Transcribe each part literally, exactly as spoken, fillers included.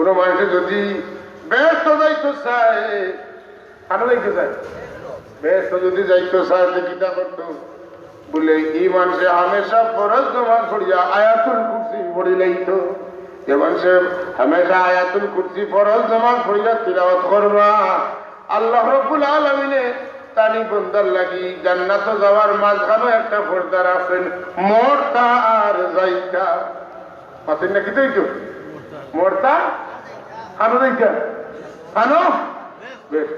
কোনো মানুষে যদি বেহেস্ত যাইতো চায়, কানো যাইতো চায়? বেহেস্ত যদি যাইতো চায়, তো কিতা করতো? বলে, ই মানুষে হামেশা ফরজ নমাজ পড়িয়া আয়াতুল কুরসি পড়ি লাইতো। যে মানুষে হামেশা আয়াতুল কুরসি ফরজ নমাজ পড়িয়া তিলাওয়াত করবা, আল্লাহ রব্বুল আলামিনে তানি বন্দার লাগি জান্নাতো যাওয়ার মাঝখানো একটা পর্দা রাখছেন, মরতা আর যাইতা। মাতেন না, কিতা অইতো? মরতা? কানো যাইতা? কানো? বেশ।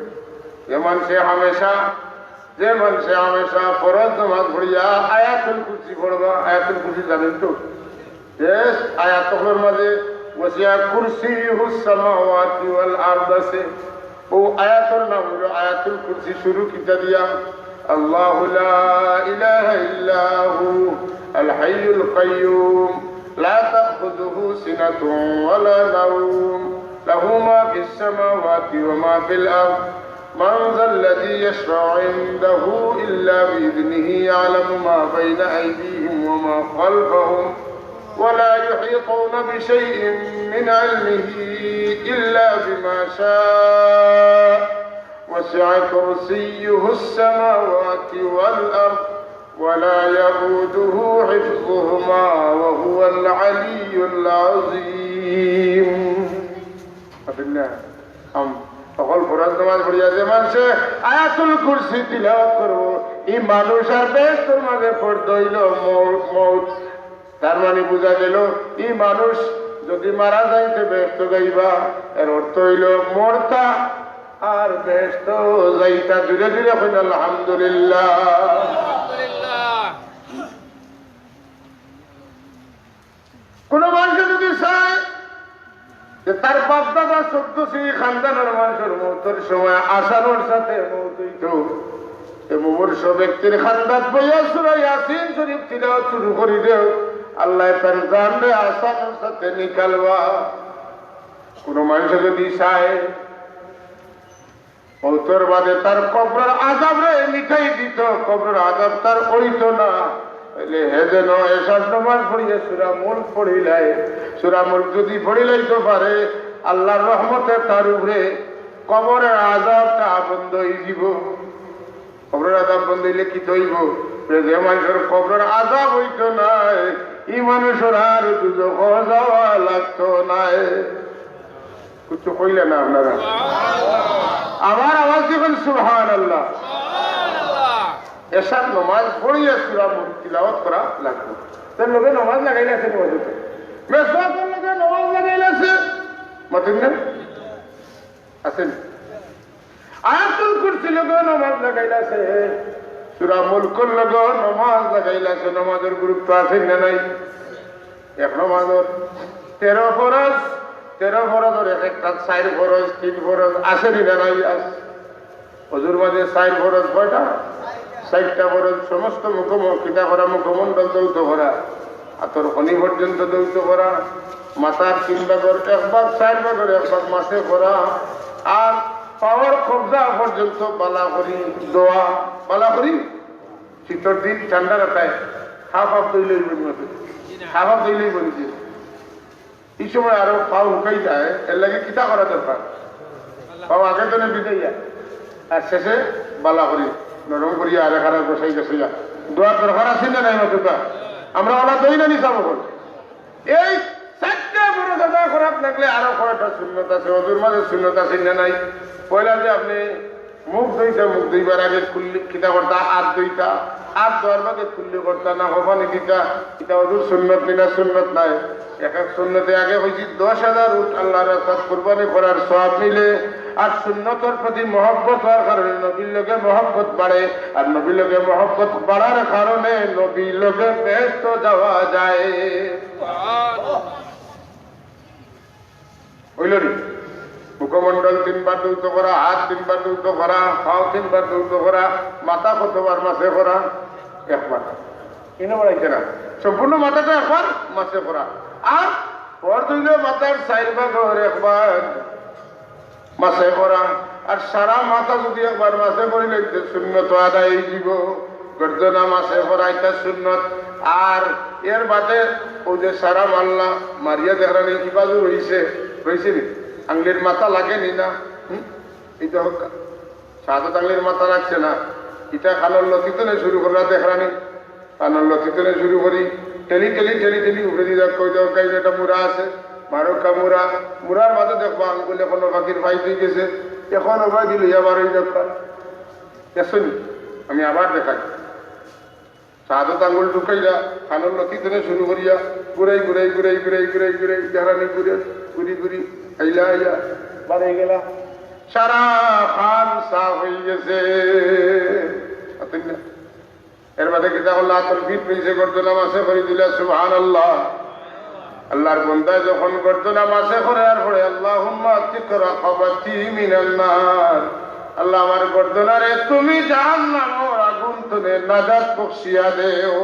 যে মানুষে হামেশা, যে মানুষে হামেশা ফরজ নমাজ পড়িয়া আয়াতুল কুরসি পড়বা, আয়াতুল কুরসি জানেন তো? বেশ, আয়াত অকলর মাঝে وسع كرسيه السماوات والأرض আছে। ও আয়াতর নাম অইলো আয়াতুল কুরসি। শুরু কিতা দিয়া? الله لا إله إلا هو الحي القيوم لا تأخذه سنة ولا نوم له ما في السماوات وما في الأرض من ذا الذي يشفع عنده إلا بإذنه يعلم ما بين أيديهم وما خلفهم ولا يحيطون بشيء من علمه إلا بما شاء وسع كرسيه السماوات والأرض ولا يئوده حفظهما وهو العلي العظيم. আম, অকল ফরজ নামাজ পড়িয়া যে মানুষে আয়াতুল কুরসি তিলাওয়াত করবো, ই মানুষ আর বেহেস্তর মাঝে পর্দা অইলো মৌ-, মৌত। তার মানে বুঝা গেল, ই মানুষ যদি মারা যাইতে বেহেস্ত যাইবা, এর অর্থ অইলো মরতা আর বেহেস্ত যাইতা। জুরে জুরে কইন আলহামদুলিল্লাহ। আলহামদুলিল্লাহ। কোনো মানুষে যদি চায় যে তার বাপ-দাদা চৌদ্দ শ্রেণী খানদানর মানুষর মৌতর সময় আসানর সাথে মৌত অইতো, এ মুমূর্ষ ব্যক্তির খান্দাত বইয়া সূরা ইয়াসিন শরীফ তিলাওয়াত শুরু করি দেও, আল্লায় তার জানরে আসানর সাথে নিকালবা। কোনো মানুষে যদি চায় মৌতর বাদে তার কবরর আযাবরে মিটাই দিতো, কবরর আযাব তার অইতো না, তাইলে হে যেন এশার নমাজ পড়িয়া সূরা মুলক পড়িলায়। সূরা মুলক যদি পড়িলাইতো পারে, আল্লাহর রহমতে তার উপরে কবরর আযাবটা বন্ধ অইযিবো। কবরর আযাব বন্ধ অইলে কিতা অইবো? যে মানুষর কবরর আযাব অইতো নায়, ই মানুষর আর দুজখো যাওয়া লাগতো নায়। কিচ্ছু কইলা না আপনারা? আবার আওয়াজ দিবেন, সুবহানাল্লাহ। এশার নমাজ পড়িয়া সূরা মুলক তিলাওয়াত করা লাগবো। তার লগে নমাজ লাগাইল আছে নি? মেসওয়াকর লগে নমাজ লাগাইল আছে, মাতুন না? আছে নি? আয়াতুল কুরসির লগে নমাজ লাগাইল আছে, সূরা মুলকর লগে নমাজ লাগাইল আছে। নমাজর গুরুত্ব আছে না নাই? এক নমাজর তেরো ফরজ, তেরো ফরজর এক একটা চাইর ফরজ, তিন ফরজ আছে নি না নাই? আছে। অজুর মাঝে চাইর ফরজ কয়টা? চাইরটা ফরজ। সমস্ত মুখম-, কিতা করা? মুখমণ্ডল ধৌত করা, আতর খনি পর্যন্ত ধৌত করা, মাথার তিন ভাগর এক ভাগ, চাইর ভাগর এক ভাগ মাসে করা, আর পাওর কবজা পর্যন্ত বালা করি ধোয়া, বালা করি। শীতর দিন ঠান্ডা রাখায় হাফ হাফ ধইলেই বনি, হাফ হাফ ধইলেই বনি। ই সময় আরো পাও হুকাই যায়, এর লাগি কিতা করা দরকার? পাও আগে তো ভিজাইয়া, আর শেষে বালা করি নরম করিয়া আরে খারাপ বসাই গেছে। দোয়ার দরকার আছে না নাই মাতুকা? আমরা ওলা দই না নিছাব অখন। এই চাইরটা ফরজ আদায় করাত লাগলে আরো কয়টা সুন্নত আছে, অজুর মাঝে সুন্নত আছে না নাই? পয়লা যে আপনে মুখ ধইতা, মুখ ধইবার আগে কুল্লি কিতা করতা? আত ধইতা। আত ধোয়ার বাদে কুল্লি করতা, নাকো পানি দিতা। ইটা অজুর সুন্নত নি না সুন্নত নায়? এক এক সুন্নতে আগে কইছি দশ হাজার উট আল্লাহর রাস্তাত কুরবানি করার সওয়াব মিলে। আর সুন্নতর প্রতি মহব্বত হওয়ার কারণে, নবীর লগে মহব্বত বাড়ে। আর নবীর লগে মহব্বত বাড়ার কারণে নবীর লগে বেহেস্ত যাওয়া যায়। অইলো নি? মুখমণ্ডল তিনবার ধৌত করা, আত তিনবার ধৌত করা, পাও তিনবার ধৌত করা, মাথা কতবার মাসে করা? একবার। ইনো বাড়াইতে না, সম্পূর্ণ মাথাটা একবার মাসে করা। আর ফরজ অইলো মাথার চাইর ভাগর এক ভাগ মাসে করা। আর সারা মাথা যদি একবার মাসে করিলে, তে সুন্নত আদায় অইযিবো। গর্দনা মাসে করা, ইটা সুন্নত। আর এর বাদে অউ যে সারা মারলা, মারিয়া দেখরা নি, ইবাজু রইছে, অইছে নি? আঙ্গুলির মাথা লাগে নি না? হুম? ইটা হক। শাহাদত আঙ্গুলির মাথা লাগছে না। ইটা কানর লতি থনে শুরু কররা দেখরা নি। কানর লতি থনে শুরু করি, ঠেলি, ঠেলি, ঠেলি, ঠেলি, উপরেদি যাউক্কা, কই যাউক্কা, ইটা মুড়া আছে। বারোক্কা মুড়া। মুড়ার মাঝে দেখবা আঙ্গুল এখনো বাকির ফাইদ অইগেছে। এখন ওবা দিল, ইয়া বারোই যাউক্কা। দেখছো নি? আমি আবার দেখাই। শাহাদত আঙ্গুল ঢুকাইয়া, কানর লতি থনে শুরু করিয়া, ঘুরাই, ঘুরাই, ঘুরাই, ঘুরাই, ঘুরাই, ঘুরাই, দেখরা নি ঘুরে, ঘুরি, ঘুরি, আইলা, আইয়া, বারোই গেলা। সারা কান সাফ অইগেছে। পাতইন না? এর বাদে কিতা করলা? আতর ফিট অইছে, গর্দনা মাসে করি দিলা, সুবহানাল্লাহ। আল্লাহর বন্দায় যখন গর্দনা মাসে করে আর পড়ে, "আল্লাহুম্মা আতিক রাকাবাতি মিনান নার।" আল্লাহ, আমার গর্দনারে তুমি জাহান্নামর আগুন থনে নাজাত বখশিয়া দেও।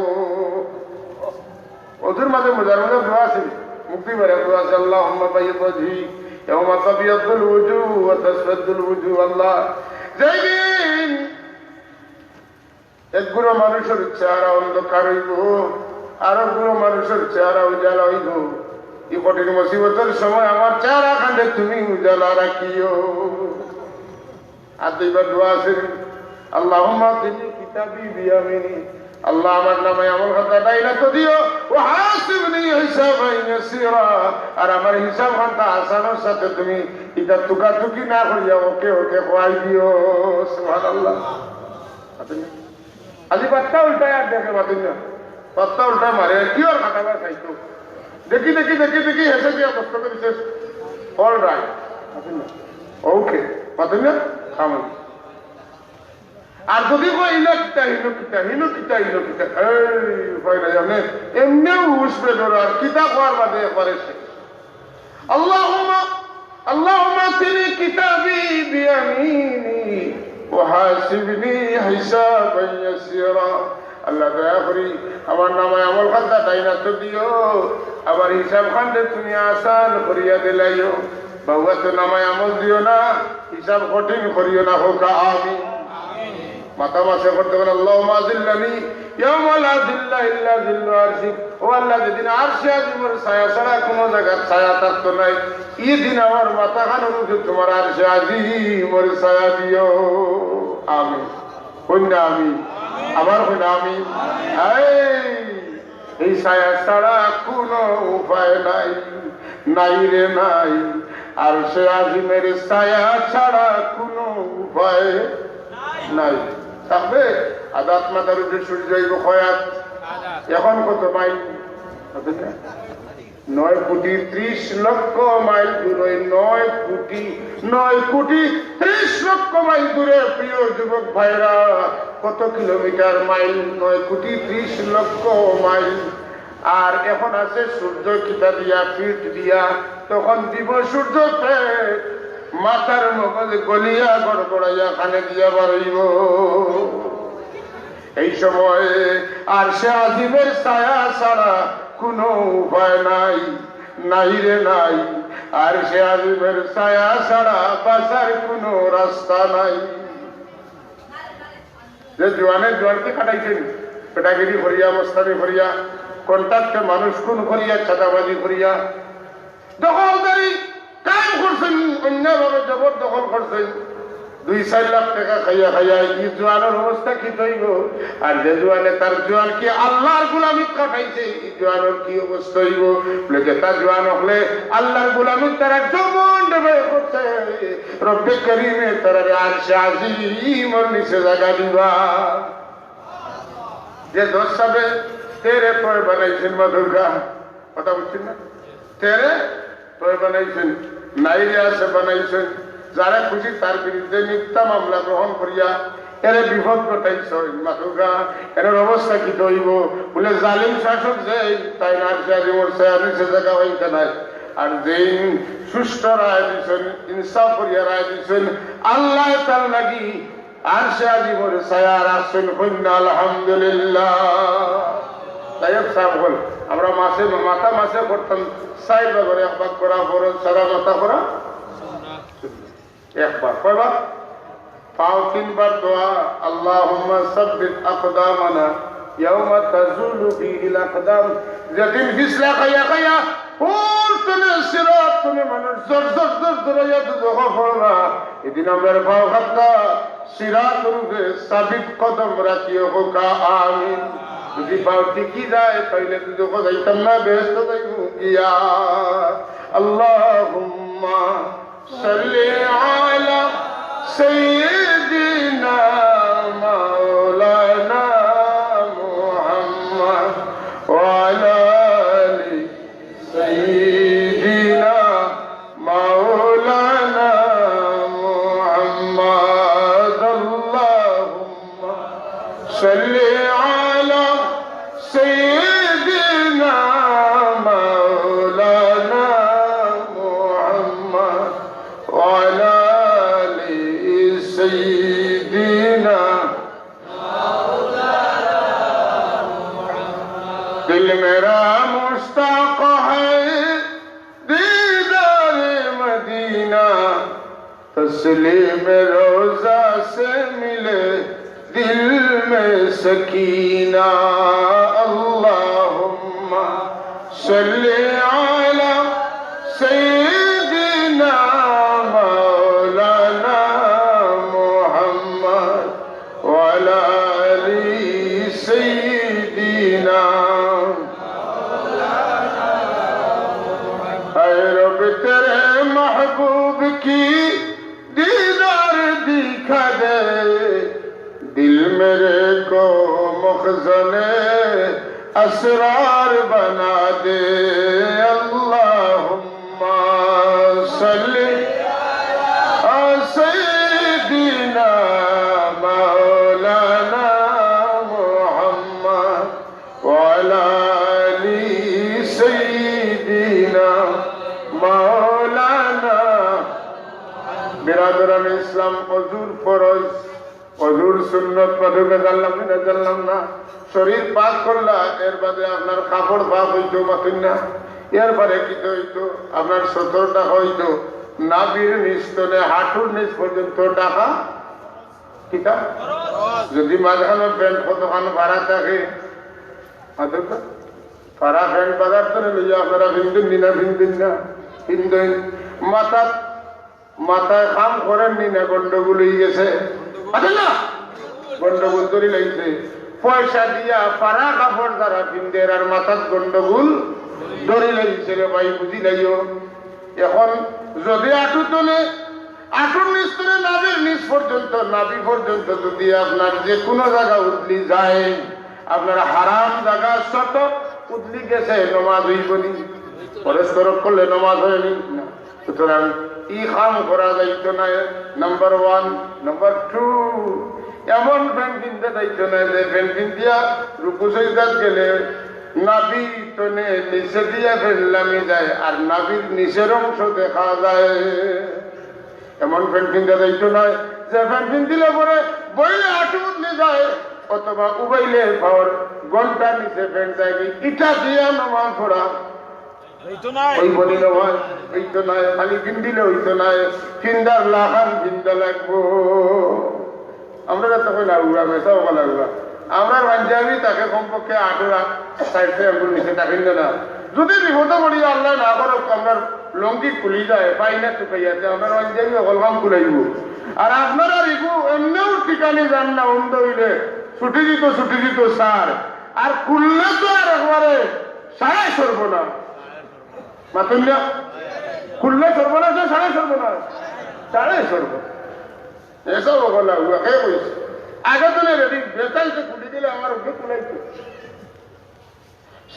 অজুর মাঝে মজার মজার দোয়া আছে, মুক্তি বেড়ে দোয়া আছে, "আল্লাহুম্মা বাইয়িদ ওয়াজহি ইয়াওমা তাবিয়াদ্দুল উজুহ ওয়া তাসওয়াদ্দুল উজুহ।" আল্লাহ, যেই দিন এক গুরু মানুষর চেহারা অন্ধকার অইবো, আর এক গুরু মানুষর চেহারা উজালা অইবো, ই কঠিন মুসিবতর সময় আমার চেহারা খানরে তুমি উজালা রাখিও। আর দুইবার দোয়া আছে, "আল্লাহুম্মা আতিনি কিতাবি বিয়ামিনি।" আল্লাহ, আমার নামায়ে আমল খাতা ডাইন আতো দিও, "ওয়া হাসিবনি হিসাবান ইয়াসীরা।" আর আমার হিসাব খাতা আসানর সাথে তুমি ইটা তুকাতুকি না করিয়া ওকে ওকে কওয়াই দিও। সুবহানাল্লাহ। পাতইন না? খালি পাত্তা উল্টায় আর দেখে, পাতইন না? পাত্তা উল্টায় মারে, কি ওর খাতা বার খাইতো? দেখি, দেখি, দেখি, দেখি, হেসে গিয়া কষ্ট করে শেষ। All right। পাতইন না? ওকে। পাতইন না? খামো। আর যদি কয়, "ইনো কিতা, ইনো কিতা, ইনো কিতা, ইনো কিতা?" এই, উপায় নাই, আপনি এমনেও হুশ বেডর, আর কিতা কওয়ার বাদে একবারে শেষ। আল্লাহুম্মা, আল্লাহুম্মা আতিনি কিতাবি বিয়ামিনি ওয়া হাসিবনি হিসাবান ইয়াসীরা। আল্লাহ, দয়া করি আমার নামায়ে আমল খাতা ডাইন আতো দিও, আবার হিসাব খানরে তুমি আসান করিয়া দিলাইও। বাউয়া তো নামায়ে আমল দিও না, হিসাব কঠিন করিও না, কউক্কা আমিন। মাথা মাসে করতে পারেন, "আল্লাহুম্মা আজিল্লানি ইয়াওমা লা জিল্লা ইল্লা জিল্লু আরশিক।" ও আল্লাহ, যেদিন আরশে আজিমর ছায়া ছাড়া কুনু জাগাত ছায়া থাকতো নায়, ই দিন আমার মাথা খানর উপরে তুমার আরশে আজিমর ছায়া দিও। আমিন। কইন না আমিন? আবার কইন আমিন। এই, এই ছায়া ছাড়া কুনু উপায় নাই, নাই রে নাই। আরশে আজিমের ছায়া ছাড়া কুনু উপায় নাই। থাকবে? আদাত মাথার উপরে সূর্য অইবো কয় আত? এখন কত মাইল? নয় কোটি ত্রিশ লক্ষ মাইল দূরে, নয় কোটি, নয় কোটি ত্রিশ লক্ষ মাইল দূরে, প্রিয় যুবক ভাইরা, কত কিলোমিটার মাইল? নয় কোটি ত্রিশ লক্ষ মাইল। আর এখন আছে সূর্য কিতা দিয়া, পিঠ দিয়া, তখন দিব সূর্য পেট, মাথার মগজ গলিয়া গড়গড়াইয়া কানে দিয়া বারইবো। এই সময় আরশে আজিমের ছায়া ছাড়া কুনু উপায় নাই, নাই রে নাই। আরশে আজিমের ছায়া ছাড়া বাঁচার কুনু রাস্তা নাই। যে জুয়ানে জুয়ানকি কাটাইছইন, বেটাগিরি করিয়া, মস্তানি করিয়া, কন্ট্রাক্টে মানুষ খুন করিয়া, চাঁদাবাজি করিয়া, দখলদারি কায়েম করছইন, অন্যায়ভাবে জবর দখল করছইন, দুই চাইর লাখ টেকা খাইয়া খাইয়া, ই জুয়ানর অবস্থা কিতা অইবো? আর যে জুয়ানে তার জুয়ানকি আল্লার গুলামিত কাটাইছে, ই জুয়ানর কি অবস্থা অইবো? বলে, যেতা জুয়ান অকলে আল্লার গুলামিত তারা যৌবন ব্যয় করছে, রব্বে করিমে তারারে আরশে আজিমর নিচে জাগা দিবা। যে দোস্ত সাবে তেরে তয় বানাইছইন, মাতুক্কা, কথা বুঝছইন না? তেরে তয় বানাইছইন, নাইরে আছে বানাইছইন, যারে খুশি তার বিরুদ্ধে মিথ্যা মামলা গ্রহণ করিয়া এরে বিপদ ঘটাইছইন, মাতুক্কা, এর অবস্থা কিতা অইবো? বলে, জালিম শাসক যেইন, তাইন আরশে আজিমর ছায়ার নিচে জাগা পাইতা নায়। আর যেইন সুষ্ঠু রায় দিছইন, ইনসাফ করিয়া রায় দিছইন, আল্লায় তার লাগি আরশে আজিমর ছায়া রাখছইন, কইন না আলহামদুলিল্লাহ। যাই হোক, সাব অকল, আমরা মাসে, মাথা মাসে করতাম, চাইর ভাগর এক ভাগ করা ফরজ, সারা মাথা করা একবার। কয়বার? পাও তিনবার দোয়া, "আল্লাহুম্মা সাব্বিত আকদামানা ইয়াউমা তাজুলু ফিহিল আকদাম।" যেদিন ফিছলা খাইয়া খাইয়া ওর তনে সিরাত তনে মানুষ জর জর জর জরাইয়া দুজখো পড়বা। এদিন আমরার পাও খাটটা সিরাতর উপরে সাবিত কদম রাখিও, কউক্কা আমিন। যদি পাও টিকি যায়, তাইলে দুজখো যাইতাম না, বেহেস্তো যাইমু গিয়া। আল্লাহুম্মা صل على سيدنا مولانا محمد وعلى آل سيدنا مولانا محمد. اللهم صل على سيدنا مولانا محمد وعلى آل سيدنا. دل میرا مشتاق ہے دیدار مدینہ، تسلیم روضہ سے ملے دل میں سکینہ. اللهم صل على سيدنا مولانا محمد وعلى آل سيدنا. اے رب، تیرے محبوب کی دیدار دکھا دے، دل میرے کو مخزن اسرار بنا دے. اللهم صل على سيدنا مولانا محمد وعلى آل سيدنا مولانا. বেরাদরানে ইসলাম, অজুর ফরজ, অজুর সুন্নত, পাদুকা জানলাম না, জানলাম না। শরীর পাক করলা, এর বাদে আপনার কাপড় পাক অইতো, মাতুন না। এর বাদে কিতা অইতো? আপনার সতর ঢাকা অইতো, নাভির নিচ তনে হাঁটুর নিচ পর্যন্ত ঢাকা। কিতা? যদি মাঝখানো প্যান্ট কতখান ফাড়া থাকে, মাতুন না। ফাড়া প্যান্ট বাজার তনে লইয়া আপনারা ফিন্দইন নি না, ফিন্দইন না, ফিন্দইন। মাথাত মাথায় কাম করের নি না, গন্ডগোল অইগেছে। আছে না? গন্ডগোল ধরি লাইছে। পয়সা দিয়া ফাড়া কাপড় যারা ফিন্দের আর মাথাত গন্ডগোল ধরি লাইছে রে ভাই, বুঝি লাইও। এখন যদি আঁটু তনে, আঁটুর নিচ তনে নাভির নিচ পর্যন্ত, নাভি পর্যন্ত যদি আপনার যে কোনো জাগা উদলি যায়, আপনার হারাম জাগা শত উদলি গেছে, নমাজ অইবো নি? পরেশ তরক করলে নমাজ অয় নি? না। সুতরাং ই কাম করা যাইতো নায়, নাম্বার ওয়ান। নাম্বার টু, এমন প্যান্ট পিন্দা যাইতো নায় যে প্যান্ট পিন্দিয়া রুকু সইদাত গেলে নাভি তনে নিচে দিয়া প্যান্ট লামি যায় আর নাভির নিচের অংশ দেখা যায়। এমন প্যান্ট পিন্দা যাইতো নায় যে প্যান্ট পিন্দিলে পরে বইলে আঁটু উদলি যায় অথবা উবাইলে পাওর ঘন্টা নিচে প্যান্ট যায়। ইটা দিয়া নমাজ পড়া অইতো নায়। অইবো নি নমাজ? অইতো নায়। খালি পিন্দিলে অইতো নায়, পিন্দার লাখান পিন্দা লাগবো। আমরা তো কই না উড়া, মেসা ওকা লাগবা। আমরার পাঞ্জাবি থাকে কমপক্ষে আঁটুর সাইডে আঙ্গুল নিচে থাকে না। যদি বিপদে পড়ি, আল্লায় না করউক, আমরার লুঙ্গি খুলি যায়, পাই না তুকাইয়া, তে আমরার পাঞ্জাবি হকলখান খুলাইবো। আর আপনারার ইগু এমনেও ঠিকানি যার না, অন্ধ অইলে ছুটি দিত, ছুটি দিত স্যার। আর খুললে তো আর একবারে সারাই সর্বনাশ। মাতুন না? খুললে সর্বনাশ না সারাই সর্বনাশ? সারাই সর্বনাশ। এসব ওগুলা উয়া কে কইছে? আগে তো না রেডি, বেতাল তো খুলি দিলে আমার উপরে খুলাইতো।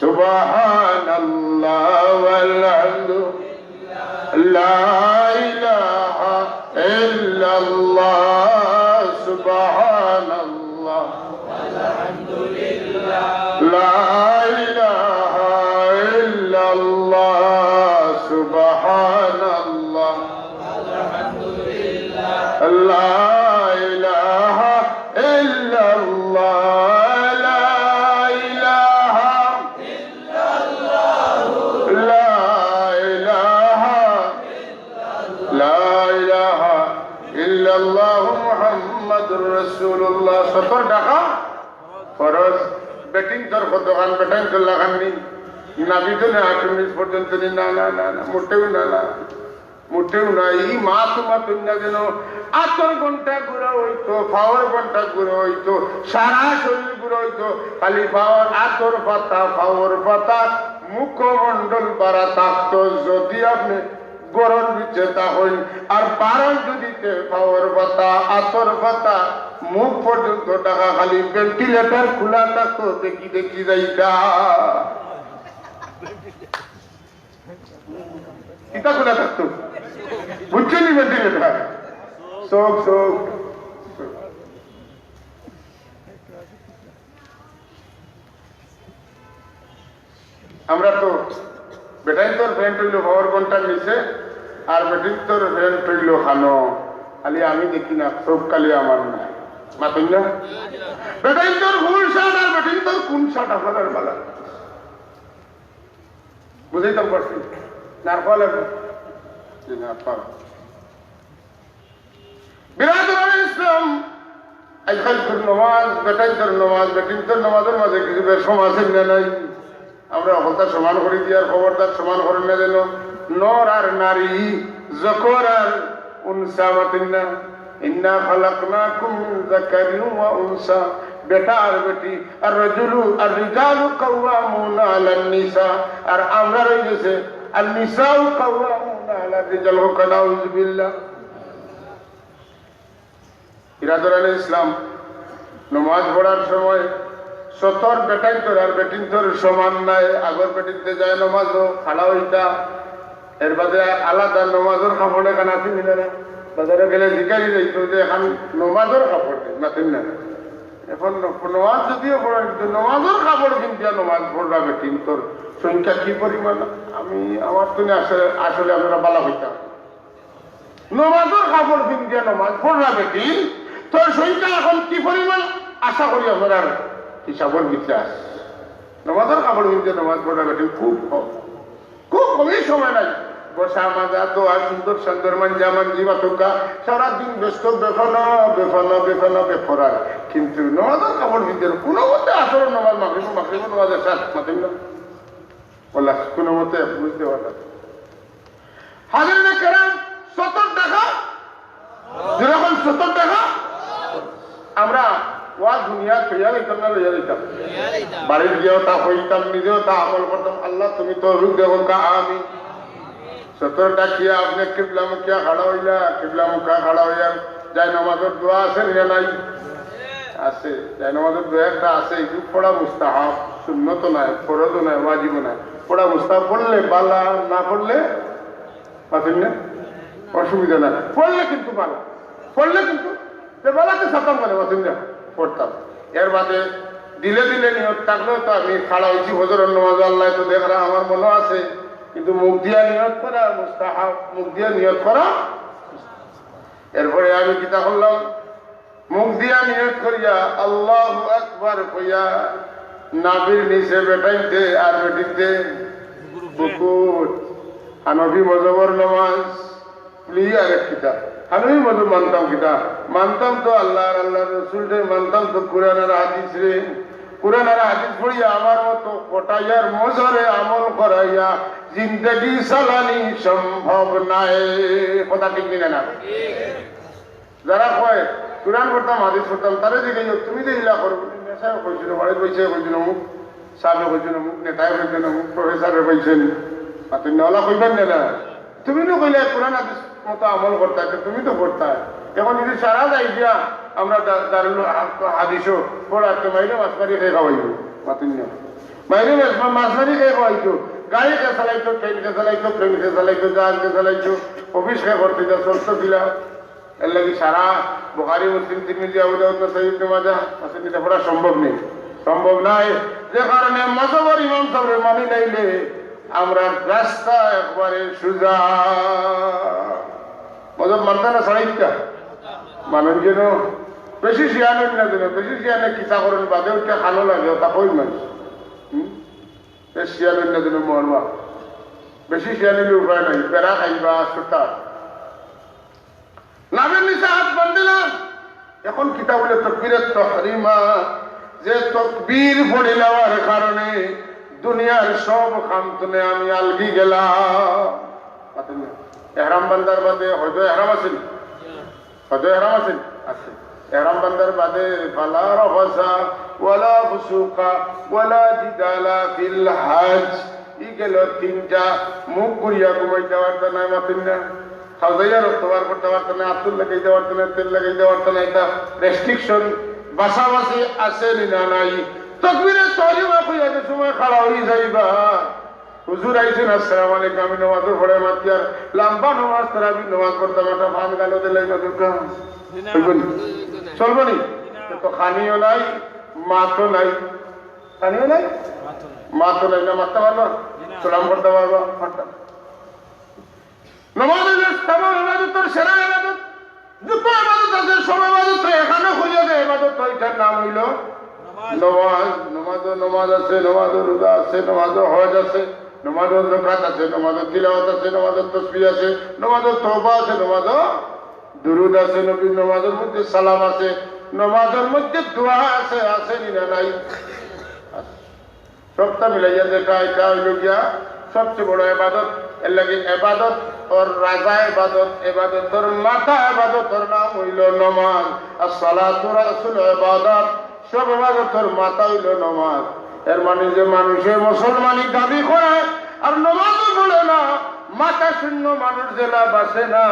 سبحان الله والحمد لله، لا إله إلا الله، سبحان الله، لا إله إلا الله، سبحان الله. لا إله إلا الله، لا إله، لا إله، لا إله إلا الله محمد رسول الله. সতর ঢাকা ফরজ, ব্যাটিং তোর কতখান, ব্যাটিং তোর লাখান নি। নাভি থনে আটর নিচ পর্যন্ত নি? না, না, না, না, মোটেও না, না, মোটেও না। ই মাসুমা তইন্না যেন আতর ঘন্টা ঘুরা অইতো, পাওর ঘন্টা ঘুরা অইতো, সারা শরীর ঘুরা অইতো, খালি পাওর আতর পাতা, পাওর পাতা, মুখমণ্ডল বাড়া থাকতো। যদি আপনে ঘরর ভিতরে তা অইন, আর বারান যদি তে পাওর পাতা, আতর পাতা, মুখ পর্যন্ত ঢাকা, খালি ভেন্টিলেটর খোলা থাকতো, দেখি দেখি যাইতা। কিতা খোলা থাকতো? বুঝছইন নি ভেন্টিলেটর? চোখ, চোখ। আমরা তো বেটাইন্তর প্যান্ট অইলো পাওর ঘন্টার নিচে, আর বেটিন্তর প্যান্ট অইলো খানো। খালি আমি দেখি না, চোখ খালি আমার না। মাতইন না? বেটাইন্তর ফুল শার্ট আর বেটিন্তর কোন শার্ট আপনারার বালা? বুঝাইতাম পারছি? নারফা লাগে? জি, নারফা। বিরাদরানে ইসলাম, আজকালকার নমাজ, বেটাইন্তর নমাজ, বেটিন্তর নমাজর মাঝে কিছু বেশকম আছে না নাই? আমরা হকলতা সমান করি দিয়ার, খবরদার সমান করইন না যেন। নর আর নারী, যকর আর উনসা, মাতইন না। ইন্না খালাকনাকুম মিন যাকারিন ওয়া উনসা, বেটা আর বেটি, আর রাজুলু, আর রিজালু কাওয়ামুনা আলান নিসা, আর আমরা রই গেছে আর নিসাউ কাওয়ামুনা আলার রিজাল। হোক, নাউজুবিল্লাহ। বিরাদরানে ইসলাম, নমাজ পড়ার সময় সতর বেটাইন্তর আর বেটিন্তর সমান নায়। আগর বেটিন্তে যায় নমাজও খাড়া অইতা, এর বাদে আলাদা নমাজর কাপড় এখান আছে নি না? বাজারো গেলে জিকারি যাইতো যে এখান নমাজর কাপড় নি, মাতইন না? এখন ন-, নমাজ যদিও পড়েন, কিন্তু নমাজর কাপড় পিন্দিয়া নমাজ পড়রা বেটিন্তর সংখ্যা কি পরিমাণ? আমি, আমার তো নি আসলে, আসলে আপনারা বালা অইতা। নমাজর কাপড় পিন্দিয়া নমাজ পড়রা বেটিন্তর সংখ্যা এখন কি পরিমাণ? আশা করি আপনারার হিসাবর ভিতরে আছে। নমাজর কাপড় পিন্দিয়া নমাজ পড়রা বেটিন খুব কম, খুব কমই সময় নাই। বসা, মাজা, দোয়া, সুন্দর সুন্দর মাঞ্জা মাঞ্জি, বাতুকা, সারাদিন ব্যস্ত, বেফানা, বেফানা, বেফানা, বেফরার। কিন্তু নমাজর কাপড় পিন্দিয়া কোনো মতে আসরর নমাজ, মাগরিব, মাগরিব নমাজ, এশার, মাতইন না? ওলা, কোনো মতে বুঝতে পারলাম। হাজিরিনে কেরাম, সতর টাকা, যেরকম সতর টাকা, আমরা ওয়া দুনিয়া থইয়া লইতাম না, লইয়া লইতাম। বাড়িত গিয়াও তা কইতাম, নিজেও তা আমল করতাম। আল্লাহ, তুমি তৌফিক দেও, কা আমি। সতর টাকিয়া আপনে কিবলা মুখিয়া খাড়া অইলা, কিবলা মুখা খাড়া অইয়া যায় নমাজর দোয়া আছে নি না নাই? আছে। যায় নমাজর দোয়া একটা আছে, এগু পড়া মুস্তাহাব, সুন্নত নায়, ফরজও নায়, ওয়াজিবও নায়। পড়া মুস্তাহাব, পড়লে বালা, না পড়লে পারতেন না, অসুবিধা নাই। পড়লে কিন্তু বালা, পড়লে কিন্তু যে বালাকে সাতাম মানে পারতেন না, পড়তাম। এর বাদে দিলে দিলে নিয়ত থাকলেও তো আমি খাড়া অইছি ফজরর নমাজ, আল্লাহ তো দেখরা, আমার মনো আছে, কিন্তু মুখ দিয়া নিয়ত করা মুস্তাহাব, মুখ দিয়া নিয়ত করা। এরপরে আমি কিতা করলাম, মুখ দিয়া নিয়ত করিয়া আল্লাহু আকবার কইয়া নাভির নিচে বেটাইন্তে আর বেটিন্তে বুকুত। হানফি মজহবর নমাজ, লি আরেক কিতা। হানফি মজহব মানতাম কিতা? মানতাম তো আল্লাহ আর আল্লাহর রসুলরে, মানতাম তো কোরআন আর হাদিসরে। কোরআন আর হাদিস পড়িয়া আমার মতো কটাইয়ার মজহরে আমল করাইয়া জিন্দেগি চালানি সম্ভব নায়। কথা ঠিক নি না? যারা কয়, "কোরআন পড়তাম, হাদিস পড়তাম", তারে জিগাইও, "তুমি যে ইলা করো", নেশায় কইছিল, বাড়ির বইছে কইছিল, অমুক সাহেবে কইছিল, অমুক নেতায় কইছিল, অমুক প্রফেসরে কইছেন, আর তুমি ওলা কইবেন না, না? তুমি তো কইলে কোরআন হাদিস মতো আমল করতা, তো তুমি তো করতা। এখন যদি সারা যাই দিয়া আমরা দা-, দারুল হা-, হাদিসও পড়াতে মাইরে মাছ মারি খেয়ে খাওয়াইব, মাতুন না। মাইরে মাছ মা-, মাছ মারি খেয়ে খাওয়াইতো, গাড়ি কে চালাইতো, ট্রেন কে চালাইতো, প্লেন কে চালাইতো, জাহাজ কে চালাইতো, অফিস কে করতে যা, চলতো দিলা। এর লাগি সারা বুখারী, মুসলিম, তিরমিজি, আবু দাউদ, নাসাই, ইবনে মাজাহ, আছে, এটা পড়া সম্ভব নেই, সম্ভব নাই। যে কারণে মজহবর ইমাম সাহেবরে মানি লাইলে আমরা রাস্তা একবারে সুজা। মজহব মানতা না ছাড়াইতা? মানুষ যেন বেশি শিয়ান অইন না যেন, বেশি শিয়ানে কিতা করেন বাদে উঠে খানো লাগে, ওটা কই মানুষ। হুম? বেশ শিয়ান অইন না যেন মরবা। বেশি শিয়ান অইলে উপায় নাই, বেড়া খাইবা, সুতা। নাভের নিচে হাত বান্ধিলা। এখন কিতা বলে তকবীরে তহরিমা, যে তকবীর পড়িলাওয়ার কারণে দুনিয়ার সব কাম থনে আমি আলগি গেলাম। মাতইন না। এহরাম বান্ধার বাদে হয়তো এহরাম আছে নি? হয়তো এহরাম আছে নি? আছে। এহরাম বান্ধার বাদে ফালা রাফাসা ওয়ালা ফুসুকা ওয়ালা জিদালা ফিল হাজ। ই গেল তিনটা। মুখ ঘুরিয়া ঘুমাইতা পারতা নায়, মাতইন না। খাওজাইয়া রক্ত বার করতা পারতা নায়, আতর লাগাইতা পারতা নায়, তেল লাগাইতা পারতা নায়। ইটা রেস্ট্রিকশন, বাছাবাছি আছে নি না নাই? তকবিরে তহরিমা কইয়া যে সময় খাড়া অই যাইবা, হুজুর আইছইন, আসসালামু আলাইকুম, আমি নমাজর পরে মাতিয়ার, লাম্বা নমাজ, তারাবির নমাজ পড়তাম, একটা পান গালো দিলাই বা দোকান। জি না। অইবো নি? চলবো নি? জি না। তো খানিও নাই, মাতও নাই। খানিও নাই? মাতও নাই। মাতও নাই, না মাততা পারবা? জি না। সালাম করতা পারবা? পারতা। নমাজ অইলো তামাম ইবাদতর সেরা ইবাদত। যত ইবাদত আছে, সব ইবাদতরে একখানো করিয়া যে ইবাদত, ইটার নাম অইলো নমাজ। নমাজ। নমাজো নমাজ আছে, নমাজো রোজা আছে, নমাজো হজ আছে, নমাজো যাকাত আছে, নমাজো তিলাওয়াত আছে, নমাজো তসবিহ আছে, নমাজো তওবা আছে, নমাজো দুরুদ আছে, নবীর নমাজর মধ্যে সালাম আছে, নমাজর মধ্যে দোয়া আছে, আছে নি না নাই? আছে। সবটা মিলাইয়া যেটা, ইটা অইলো গিয়া সবচেয়ে বড় ইবাদত। এর লাগি ইবাদত অর রাজা ইবাদত, ইবাদতর মাথা ইবাদতর নাম অইলো নমাজ। আসসালাতু রাসুল ইবাদত, সব ইবাদতর মাথা অইলো নমাজ। এর মানে যে মানুষে মুসলমানি দাবি করে আর নমাজও পড়ে না, মাথা শূন্য মানুষ যেলা বাঁচে না,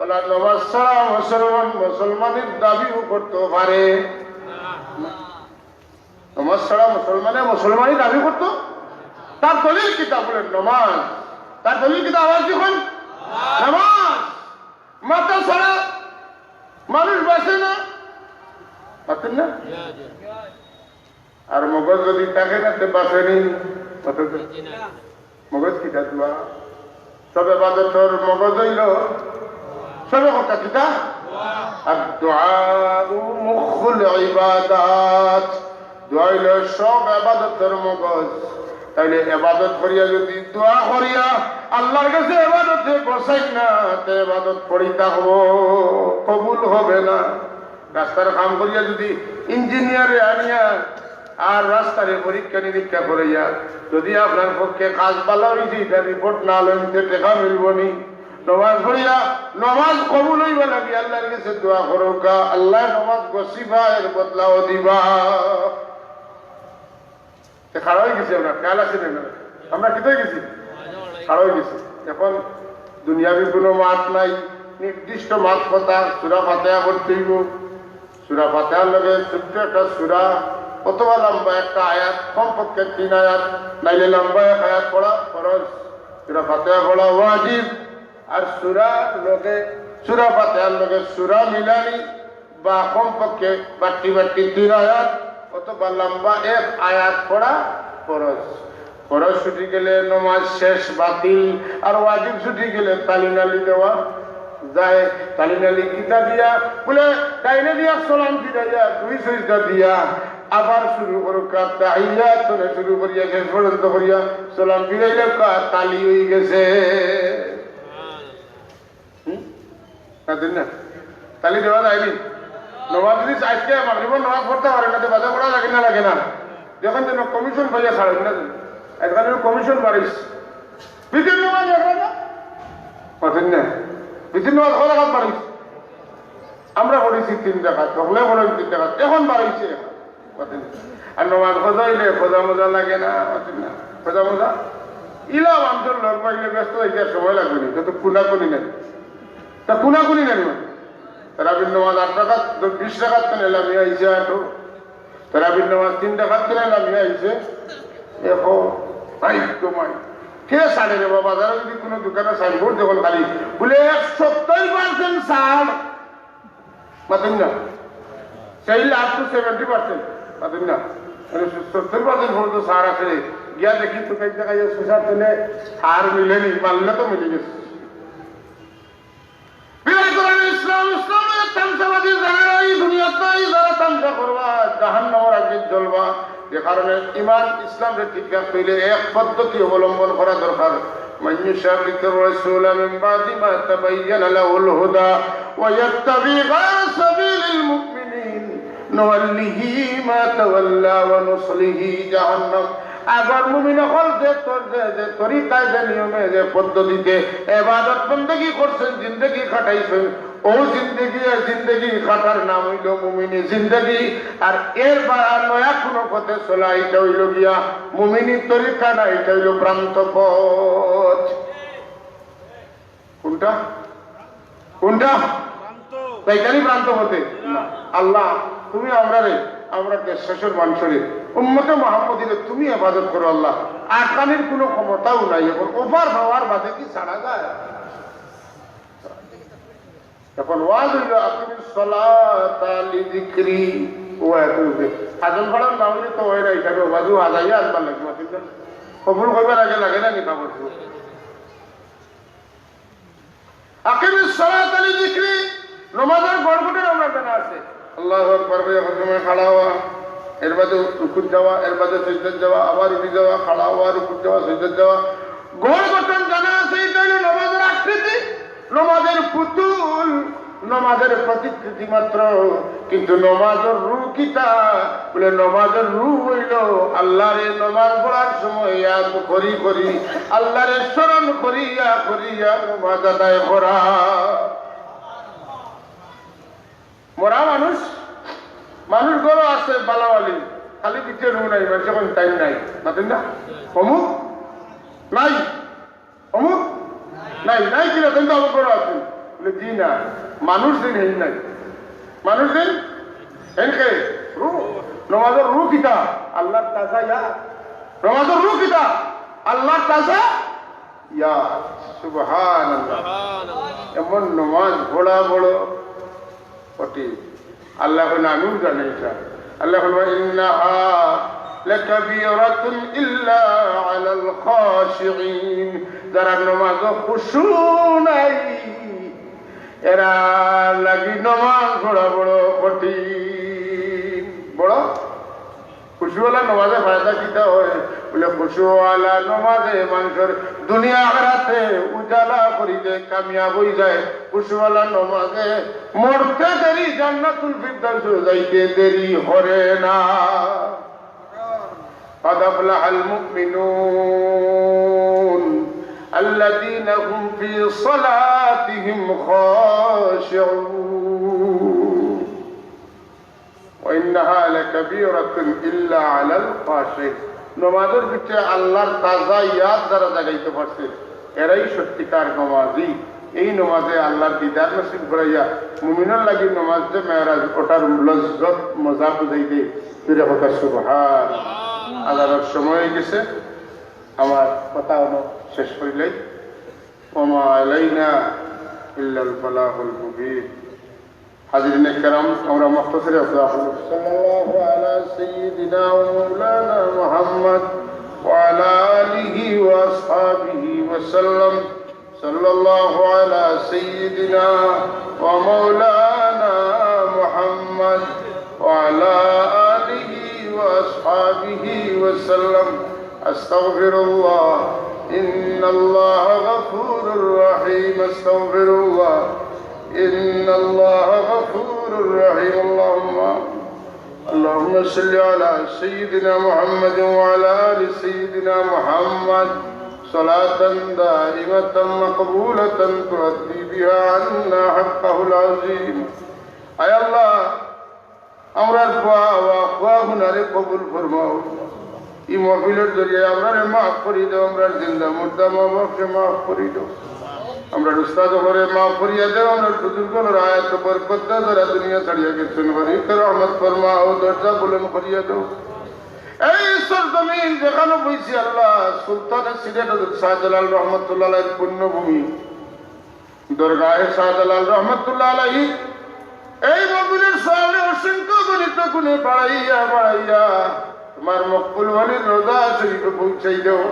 অলা নমাজ ছাড়া মুসলমান, মুসলমানির দাবিও করতে পারে না। নমাজ ছাড়া মুসলমানে মুসলমানি দাবি করতো? তার দলিল কিতা? বলেন নমাজ। তার দলিল কিতা? আবার কি কইন? নমাজ। মাথা ছাড়া মানুষ বাঁচে না, বাঁচেন না? আর মগজ যদি থাকে না, তে বাঁচে নি? বাঁচে তো। মগজ কিতা? দোয়া। সব ইবাদতর মগজ অইলো, সবে কথা কিতা? আর দোয়া মুখুল ইবাদাত। দোয়া অইলো সব ইবাদতর মগজ। তাইলে ইবাদত করিয়া যদি দোয়া করিয়া আল্লাহর কাছে ইবাদতে বসাই না, তে ইবাদত পড়ি থাকবো, কবুল হবে না। রাস্তার কাম করিয়া যদি ইঞ্জিনিয়ারে আনিয়া আর রাস্তারে পরীক্ষা নিরীক্ষা করাইয়া যদি আপনার পক্ষে কাজ ভালা অইছে, ইটা রিপোর্ট না লইন, তে টেকা মিলবো নি? নমাজ পড়িয়া নমাজ কবুল অইবার লাগি আল্লাহর কাছে দোয়া করউক্কা, আল্লাহ নমাজ গছিবা, এর বদলাও দিবা। তে খাড়া অই গেছি আমরা, খেয়াল আছে না? আমরা কিতা অই গেছি? খাড়া অই গেছি। এখন দুনিয়াবি কোনো মাত নাই, নির্দিষ্ট মাত কথা, সূরা ফাতিহা পড়তে অইবো। সূরা ফাতিহার লগে ছোট্ট একটা সূরা অথবা লম্বা একটা আয়াত, কমপক্ষে তিন আয়াত, নাইলে লম্বা এক আয়াত পড়া ফরজ। সূরা ফাতিহা পড়া ওয়াজিব। আর সূরা লগে, সূরা ফাতিহার লগে সূরা মিলানি বা কমপক্ষে বাট্টি বাট্টি তিন আয়াত অথবা লম্বা এক আয়াত পড়া ফরজ। ফরজ ছুটি গেলে নমাজ শেষ, বাতিল। আর ওয়াজিব ছুটি গেলে তালি নালি দেওয়া যায়। তালি নালি কিতা দিয়া? বলে, ডাইনে দিয়া সালাম ফিরাইয়া, দুই সিজদা দিয়া, আবার শুরু করউক্কা, তাহিয়াত থনে শুরু করিয়া শেষ পর্যন্ত করিয়া সালাম ফিরাইলে কা-, তালি অই গেছে। হুম? না, দিন না। তালি দেওয়া যায়নি? নমাজ যদি আজকে মাগরিবর নমাজ পড়তা পারে না, তে বাদে পড়া লাগে না, লাগে না? দেখইন যেন কমিশন পাইয়া ছাড়েন না যেন। আজকাল কমিশন বাড়িছে। বিতিন নমাজ পড়ে না? পারছেন না? বিতিন নমাজ কয় রাকাত বাড়িছে? আমরা পড়ছি তিন রাকাত, হকলে পড়েন তিন রাকাত, এখন বাড়াইছে। আর নমাজ কাজা অইলে কাজা মাজা লাগে না, কাজা মাজা। ইলা মানুষর লগ পাইলে ব্যস্ত অইতে আর সময় লাগবো নি, তা তো কুনাকুনি নাই। তা কুনাকুনি নাই। তারাবির নমাজ আট রাকাত, বিশ রাকাত তো লামিয়া আইছে আটো। তারাবির নমাজ তিন রাকাত তো লামিয়া আইছে। এখন ভাই তোমায় কে ছাড়ে রে বাবা? বাজারো যদি কোনো দোকানে সাইনবোর্ড দেখইন খালি বলে এক সত্তর পার্সেন্ট ছাড়, মাতইন না। Sale up to seventy percent। মাতইন না। মানে সত্তর পার্সেন্ট পর্যন্ত ছাড় আছে। গিয়া দেখি তো কই দেখা যায় সুসার তুলে ছাড় মিলেনি, মানলে তো মিলে গেছে। বিরাট করেন ইসলাম, ইসলামে তামশাবাজি যারা এই দুনিয়াত নাই, যারা তামশা করবা, জাহান্নামর আগুন জ্বলবা। যে কারণে ইমান ইসলামরে ঠিক রাখতে অইলে এক পদ্ধতি অবলম্বন করা দরকার। من يشاقق الرسول من بعد ما تبين له الهدى ويتبع غير سبيل المؤمنين نوله ما تولى ونصله جهنم আগর মুমিন অকল যে তর-, যে, যে তরিকায়, যে নিয়মে, যে পদ্ধতিতে এবাদত বন্দেগি করছইন, জিন্দেগি কাটাইছইন, অউ জিন্দেগি, এ জিন্দেগি কাটার নাম অইলো মুমিনি জিন্দেগি। আর এর বা-, আর নয়া কুনু পথে চলা, ইটা অইলো গিয়া মুমিনি তরিকা না, ইটা অইলো ভ্রান্ত পথ। কুনটা? কুনটা? যাইতানি ভ্রান্ত পথে? না। আল্লাহ, তুমি আমরারে, আমরার দেশর মানষরে, উম্মতে মুহাম্মদীরে তুমি হেফাজত করো আল্লাহ। আটকানির কুনু ক্ষমতাও নাই। অখন অফার পাওয়ার বাদে কি ছাড়া যায়? অখন ওয়াজ অইলো, "আকিমিস সালাতা লিযিকরি।" ও এত উঠে। আজম পাড়ার না অইলে তো অয় না, ইটা ওয়াজও আজাইয়া আজবার লাগবে, ঠিক না? কবুল করবার আগে লাগে না কিতা বলবো? "আকিমিস সালাতা লিযিকরি।" নমাজর গড় গঠন আমরার জানা আছে। আল্লাহু আকবার কইয়া হকল সময় খাড়া অওয়া, এর বাদে রুকুত যাওয়া, এর বাদে সিজদাত যাওয়া, আবার উঠি যাওয়া, খাড়া অওয়া, রুকুত যাওয়া, সিজদাত যাওয়া। গড় গঠন জানা আছে, ইটা অইলো নমাজর আকৃতি, নমাজর পুতুল, নমাজর প্রতিকৃতি মাত্র। কিন্তু নমাজর রু কিতা? বলে, নমাজর রু অইলো আল্লাহরে নমাজ পড়ার সময় ইয়াদ করি করি, আল্লাহরে স্মরণ করিয়া করিয়া নমাজ আদায় করা। মরা মানুষ, মানুষ ঘরো আছে বালাওয়ালি, খালি ভিতরে রু নাই, মানষে কইন টাইম নাই, মাতইন না? অমুক নাই, অমুক নাই, নাই কিনা? তাইন তো আমার ঘরো আছইন। বলে, "জি না, মানুষ যেইন হেইন নাই।" মানুষ যেইন হেইন কে? রু। নমাজর রু কিতা? আল্লাহর তাজা ইয়াদ। নমাজর রু কিতা? আল্লাহর তাজা ইয়াদ। সুবহানাল্লাহ। এমন নমাজ পড়া বড় কঠিন। আল্লাহ কইন, "আমিও জানি ইটা।" আল্লাহ কইন, "ইন্নাহা লাকাবীরাতুন ইল্লা আলাল খাশিঈন।" যারার নমাজো খুশু নাই, এরার লাগি নমাজ পড়া বড় কঠিন। বড় খুশুআলা নমাজে ফায়দা কিতা অয়? বলে, খুশুআলা নমাজে মানষর দুনিয়া আখেরাতে উজালা করি দেয়, কামিয়াব অইযায়। খুশুআলা নমাজে মরতে দেরি, জান্নাতুল ফিরদাউসো যাইতে দেরি করে না। قد أفلح المؤمنون الذين هم في صلاتهم خاشعون। وإنها لكبيرة إلا على الخاشعين। নমাজর ভিতরে আল্লাহর তাজা ইয়াদ যারা জাগাইতে পারছে, এরাই সত্যিকার নমাজি। এই নমাজে আল্লাহর দিদার নসিব করাইয়া মুমিনর লাগি নমাজ যে মেরাজ, ওটার লজ্জত মজা বুঝাই দেয়। ফিরে কথা সুবহান। আজানর সময় অই গেছে, আমার কথা অনো শেষ করিলাই। وما علينا إلا البلاغ المبين। হাজিরিনে কেরাম, আমরা মুখতাসরে আফজাল। صلى الله على سيدنا ومولانا محمد وعلى آله وأصحابه وسلم. صلى الله على سيدنا ومولانا محمد وعلى آله وأصحابه وسلم. أستغفر الله، إن الله غفور رحيم. أستغفر الله، إن الله غفور رحيم. اللهم، اللهم صل على سيدنا محمد وعلى آل سيدنا محمد صلاة دائمة مقبولة تؤدي بها عنا حقه العظيم. আয় আল্লাহ, আমরার খোয়া, খোয়া হুনারে কবুল ফরমাও। ই মাহফিলর জরিয়ায় আমরারে মাফ করি দেও, আমরার জিন্দা মুর্দা মা বাপরে মাফ করি দেও, আমরার উস্তাদ অকলরে মাফ করিয়া দেও, আমরার বুজুর্গ অকলর হায়াত বরকত দেও, যারা দুনিয়া ছাড়িয়া গেছইন, বাড়িত রহমত ফরমাও, দরজা বুলন্দ করিয়া দেও। এই সরজমিন যেখানো বইছি আল্লাহ, সুলতানে সিলেট হযরত শাহজালাল রহমতুল্লাহ আলাইহির পুণ্যভূমি, দরগাহে শাহজালাল রহমতুল্লাহ আলাইহি, এই মজলিসর সওয়াবরে অসংখ্য গণিত গুণে বাড়াইয়া বাড়াইয়া তোমার মকবুল ওলির রওজা শরীফে পৌঁছাই দেও।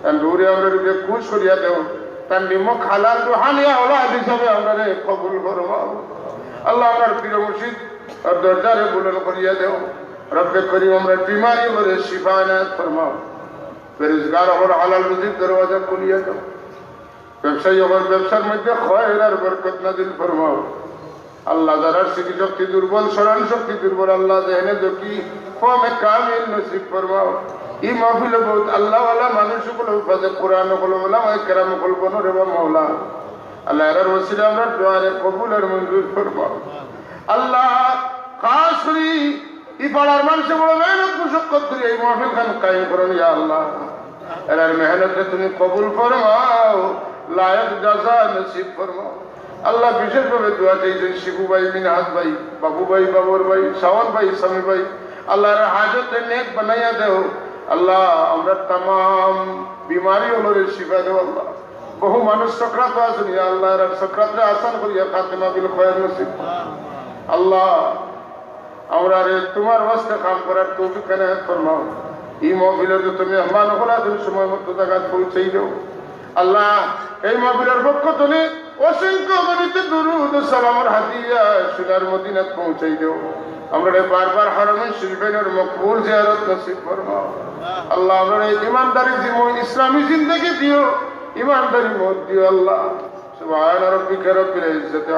তান রুহরে আমরার উপরে খুশ করিয়া দেও। তান নিমক হালাল রুহানি আওলাদ হিসাবে আমরারে কবুল ফরমাও। আল্লাহ, আমরার পীর মুর্শিদ আর দরজারে বুলন্দ করিয়া দেও। রব্বে করিম, আমরার বিমারি অকলরে শিফা এনায়েত ফরমাও। বেরোজগার অকলর হালাল রুজির দরওয়াজা খুলিয়া দেও। ব্যবসায়ী অকলর ব্যবসার মধ্যে খয়র আর বরকত নাজিল ফরমাও। আল্লাহ, যারার স্মৃতিশক্তি দুর্বল, স্মরণ শক্তি দুর্বল, আল্লাহ, যেহেনে দেখি ফহমে কামিল নসিব ফরমাও। ই মাহফিলো বউত আল্লাহওয়ালা মানুষ অকল, হুফাজে কোরআন অকল, ওলামায়ে কেরাম অকল বনরে বা মওলা। আল্লাহ, এরার ওসিলায় আমরার দোয়ারে কবুল আর মঞ্জুর ফরমাও। আল্লাহ, খাস করি ই পাড়ার মানষে বড় মেহনত মুশাক্কত করি এই মাহফিল খান কায়েম করইন, ইয়া আল্লাহ। এরার মেহনতরে তুমি কবুল ফরমাও, লায়েক জাযা নসিব ফরমাও। আল্লাহ, বিশেষভাবে দোয়া চাইছইন শিবু ভাই, মিনহাজ ভাই, বাবু ভাই, বাবর ভাই, শাওন ভাই, সামি ভাই। আল্লাহ, এরার হাজতরে নেক বানাইয়া দেও। আল্লাহ, আমরার তামাম বিমারি অকলরে শিফা দেও আল্লাহ। বহু মানুষ সাকরাতো আছইন, ইয়া আল্লাহ, এরার সাকরাতরে আসান করিয়া খাতেমা বিল খয়ের নসিব। আল্লাহ, আমরারে তুমার ওয়াস্তে কাম করার তৌফিক এনায়েত ফরমাও। ই মাহফিলো যত মেহমান অকল আছইন সময় মতো জাগাত পৌঁছাই দেও। আল্লাহ, এই মাহফিলর পক্ষ থনে অসংখ্য অগণিত দুরুদ ও সালামর হাদিয়া সোনার মদিনাত পৌঁছাই দেও। আমরারে বারবার হারামে শরীফাইনর মকবুল জিয়ারত নসিব ফরমাও। আল্লাহ, আমরারে ইমানদারি জিমো ইসলামী জিন্দেগি দিও, ইমানদারি মউত দিও আল্লাহ। সুবহান রাব্বিকা রাব্বিল ইজ্জাতি